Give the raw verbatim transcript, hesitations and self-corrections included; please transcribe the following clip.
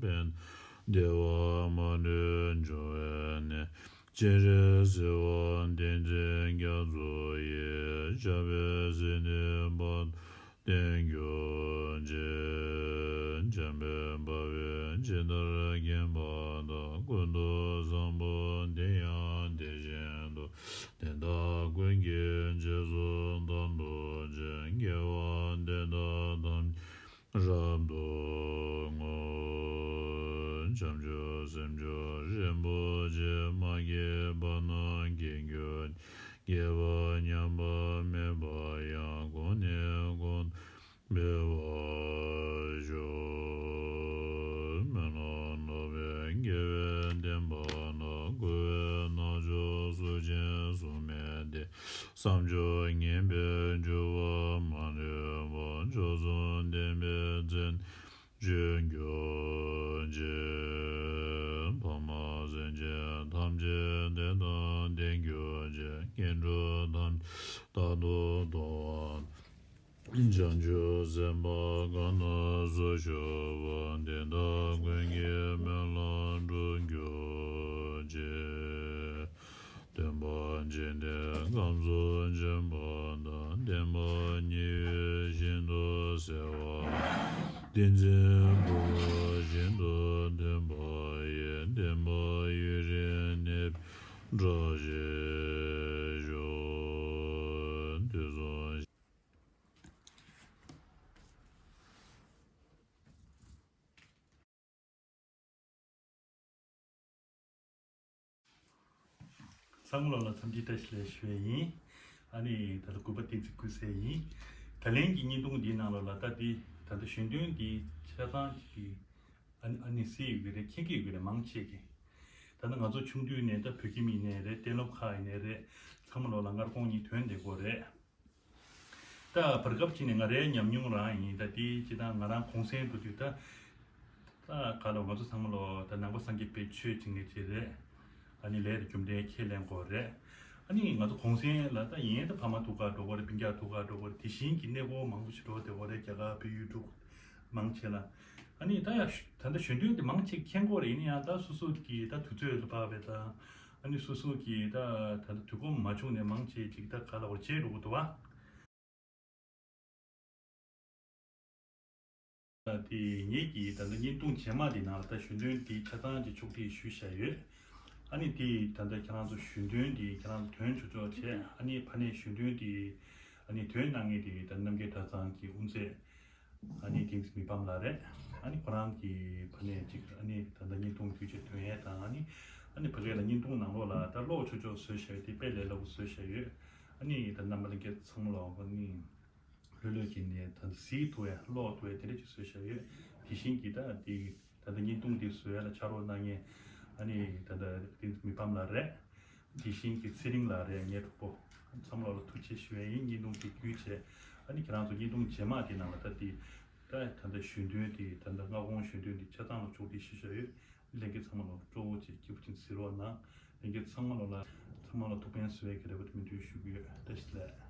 བདེ་བ་མ་ལུས་འབྱུང་བའི་གནས། སྤྱན་རས་གཟིགས་དབང་བསྟན་འཛིན་རྒྱ་མཚོ་ཡི། ཞབས་པད་སྲིད་མཐའི་བར་དུ་བརྟན་གྱུར་ཅིག། འཇམ་དཔལ་དཔའ་བོས་ཇི་ལྟར་མཁྱེན་པ་དང་། ཀུན་ཏུ་བཟང་པོ་དེ་ཡང་དེ་བཞིན་དུ། དེ་དག་ཀུན་གྱི་རྗེས་སུ་བདག་སློབ་ཅིང་། དགེ་བ་འདི་དག་ཐམས་ཅད་རབ་ཏུ་བསྔོ། བྱང་ཆུབ་སེམས་མཆོག་རིན་པོ་ཆེ། མ་སྐྱེས་པ་རྣམས་སྐྱེ་གྱུར་ཅིག། སྐྱེས་པ་ཉམས་པ་མེད་པ་ཡང་། གོང་ནས་གོང་དུ་འཕེལ་བར་ཤོག། སྨོན་ལམ་ལོག་པའི་དགེ་བའི་བསྟན་པ་ལ། འགོ་བའི་རྣལ་འབྱོར་གཟུགས་ཅན་གཟུགས་མེད་དེ། བསམ་སྦྱོར་ངན་པས་འགྱུར་བ་མ་ལུས་པ། མཆོག་གསུམ་ལྡན་པའི་ཚེ་ན་སྤྱོད་གྱུར་ཅིག། ཕ་མ་སེམས་ཅན་ཐམས་ཅད་བདེ་དང་ལྡན་གྱུར་ཅིག། ངན་འགྲོ་ཐམས་ཅད་རྟག་ཏུ་ཐོབ་པ། བྱང་ཆུབ་སེམས་དཔའ་གང་དག་སུ་ཞུགས་པ། དེ་དག་ཀུན་གྱི་སྨོན་ལམ་འགྲུབ་གྱུར་ཅིག། སྟོན་པ་འཇིག་རྟེན་ཁམས་སུ་བྱོན་པ་དང་། བསྟན་པ་ཉི་འོད་བཞིན་དུ་གསལ་བ། བསྟན་འཛིན་ཕུར་བུ་བཞིན་དུ་ཐོན་པ་ཡི། བསྟན་པ་ཡུན་རིང་གནས་པའི་བཀྲ་ཤིས་ཤོག། དུས་གསུམ། ཚང་མ་ལོ་ལ་འཚམས་འདྲི་བཀྲ་ཤིས་བདེ་ལེགས་ཞུ་ཡས་ཡིན། ཨ་ནི་ད་ལྟ་གུས་པ་བསྟན་འཛིན་ཀུན་གསལ་ཡིན། ད་ལན་གྱི་བརྙན་ཐུང་འདིའི་ནང་ལོ་ལ་ད་འདི་ད་ལྟ་ཞལ་འདོན་འདི་ཆ་ཚང་གི་ཨ་ནི་ཨ་ནི་གཟིགས་ཡོད་ཀྱི་རེད། མཁྱེན་གྱི་ཡོད་ཀྱི་རེད། མང་ཆེ་གི། ད་ལྟ་ང་ཚོ་ཆུང་དུས་ནས་ད་བོད་ཁྱིམ་ཡིན་ནའི་རེད། གཏན་སློབ་ཁག་ཡིན་ནའི་རེད། ཚང་མ་ལོ་ལ་སྔར་གོང་གཉིས་ཐོན་བསྡད་ཀྱི་ཡོད་རེད། ད་བར་སྐབས་ཅིག་ནས་ང་རའི་ཉམས་མྱོང་རང་ཡིན། ད་དེ་སྤྱིར་བཏང་ང་རང་གུང་སེང་འགྲོ་དུས་ད་ད་ག་ལ་ང་ཚོ་ཚང་མ་ལོ་ད་ནང་པ་སངས་རྒྱས་པའི་ཆོས་ཅིག་ནས་ཅིག་རེད། ཨ་ནི་ལས་དེ་རྒྱུ་འབྲས་ཁས་ལེན་དགོས་རེད། ཨ་ནི་ང་ཚོ་གུང་སེང་ལ་ད་ཡིན་ད་ཕ་མ་ཐུག་ག་འགྲོ་དགོས་རེད། སྤུན་ཀྱག་ཐུག་ག་འགྲོ་དགོས་རེད། དེ་བཞིན་གྱི་གནས་སྐོར་མང་པོ་ཞིག་འགྲོ་བསྡད་དགོས་རེད། རྒྱ་གར་བོད་ཡུལ་གྲུ་མང་ཆེ་ལ། ཨ་ནི་ད་ཡ་ད་ལྟ་ཞལ་འདོན་དེ་མང་ཆེ་མཁྱེན་གྱི་ཡོད་རེད། ཡིན་ན་ཡང་ད་སོ་སོ་གི་ད་དུས་ཚོད་ལ་བབས་པའི་ད་ཨ་ནི་སོ་སོ་གི་ད་ད་ལྟ་དུས་ཁོམ་མ་བྱུང་ནས་མང་ཆེ་ཅིག་ད་ག་ལ་བར་བརྗེད་འགྲོ་གི་འདུག་བ། དེ་ངེད་ཀྱིས་ད་ལྟ་བརྙན་ཐུང་རྗེས་མ་དེ་ནང་ལ་ད་ཞུ་འདོན་དེ་ཆ་ཚང་གི་ཕྱོགས་སྒྲིག་ཞུས་བཞག་ཡོད། ཨ་ནི་དེ་ད་ལྟ་ཁྱེད་རང་ཚོ་ཞུ་འདོན་དེ་ཁྱེད་རང་ཚོ་ཐོན་ཆོག་ཆོག་བྱས། ཨ་ནི་ཕ་ནས་ཞུ་འདོན་དེ་ཨ་ནི་ཐོན་གནང་མཁན་དེ་ད་རྣམ་རྒྱལ་གྲྭ་ཚང་གི་དབུ་མཛད། ཨ་ནི་དེང་སི་མི་ཕམ་ལགས་རེད། ཨ་ནི་ཁོ་རང་གི་ཕ་ནས་ཅིག་ཨ་ནི་ད་ལྟ་བརྙན་ཐུང་བརྒྱུད་བྱས་ཐོན་ཡས་དང་། ཨ་ནི་ཨ་ནི་ཕ་གི་ལ་བརྙན་ཐུང་ནང་ལོགས་ལ་ད་ཀློག་ཆོག་ཆོག་བཟོས་བཞག་ཡོད། དེ་དཔེ་ལས་སླ་པོ་བཟོས་བཞག་ཡོད། ཨ་ནི་ད་རྣམ་པ་ལྷན་རྒྱས་ཚང་མ་ལ་ཨ་ནི་ལྷོད་ལྷོད་ཀྱིས་ནས་ད་གཟིགས་ཐུབ་ཡས་ཀློག་ཐུབ་ཡས་དེ་འདྲ་ཅིག་བཟོས་བཞག་ཡོད། དེ་བཞིན་གྱི་ད་དེ་ད་ལྟ་བརྙན་ཐུང་དེ་བཟོ་ཡས་ལ་ཕྱག་རོགས་གནང་མཁན་ཨ་ནི་ད་ལྟ་དེང་སི་མི་ཕམ་ལགས་རེད། དེ་བཞིན་གྱི་ཚེ་རིང་ལགས་རེད། ངའི་གྲོགས་པོ། ཚང་མ་ལ་ཐུགས་རྗེ་ཆེ་ཞུ་ཡས་ཡིན། བརྙན་ཐུང་དེ་བརྒྱུད་བྱས། ཨ་ནི་ཁྱེད་རང་ཚོ་བརྙན་ཐུང་རྗེས་མ་དེ་ནང་ལ་ད་དེ་ད་ད་ལྟ་ཞུ་འདོན་དེ་ད་ལྟ་སྔ་དགོང་ཞུ་འདོན་དེ་ཆ་ཚང་ལ་ཕྱོགས་སྒྲིག་ཞུས་བཞག་ཡོད། ལྷན་རྒྱས་ཚང་མ་ལ་སྤྲོ་བོ་བྱེད་སྐྱིད་པོ་ཅིག་གཟིགས་རོགས་གནང་། ལྷན་རྒྱས་ཚང་མ་ལ་ལ་ཚང་མ་ལ་ཐུགས་ཕན་གསོས་ཡས་ཀྱི་རེ་བ་དེ་མི་འདུག་ཞུ་གི་ཡོད། བཀྲ་ཤིས་བདེ་ལེགས།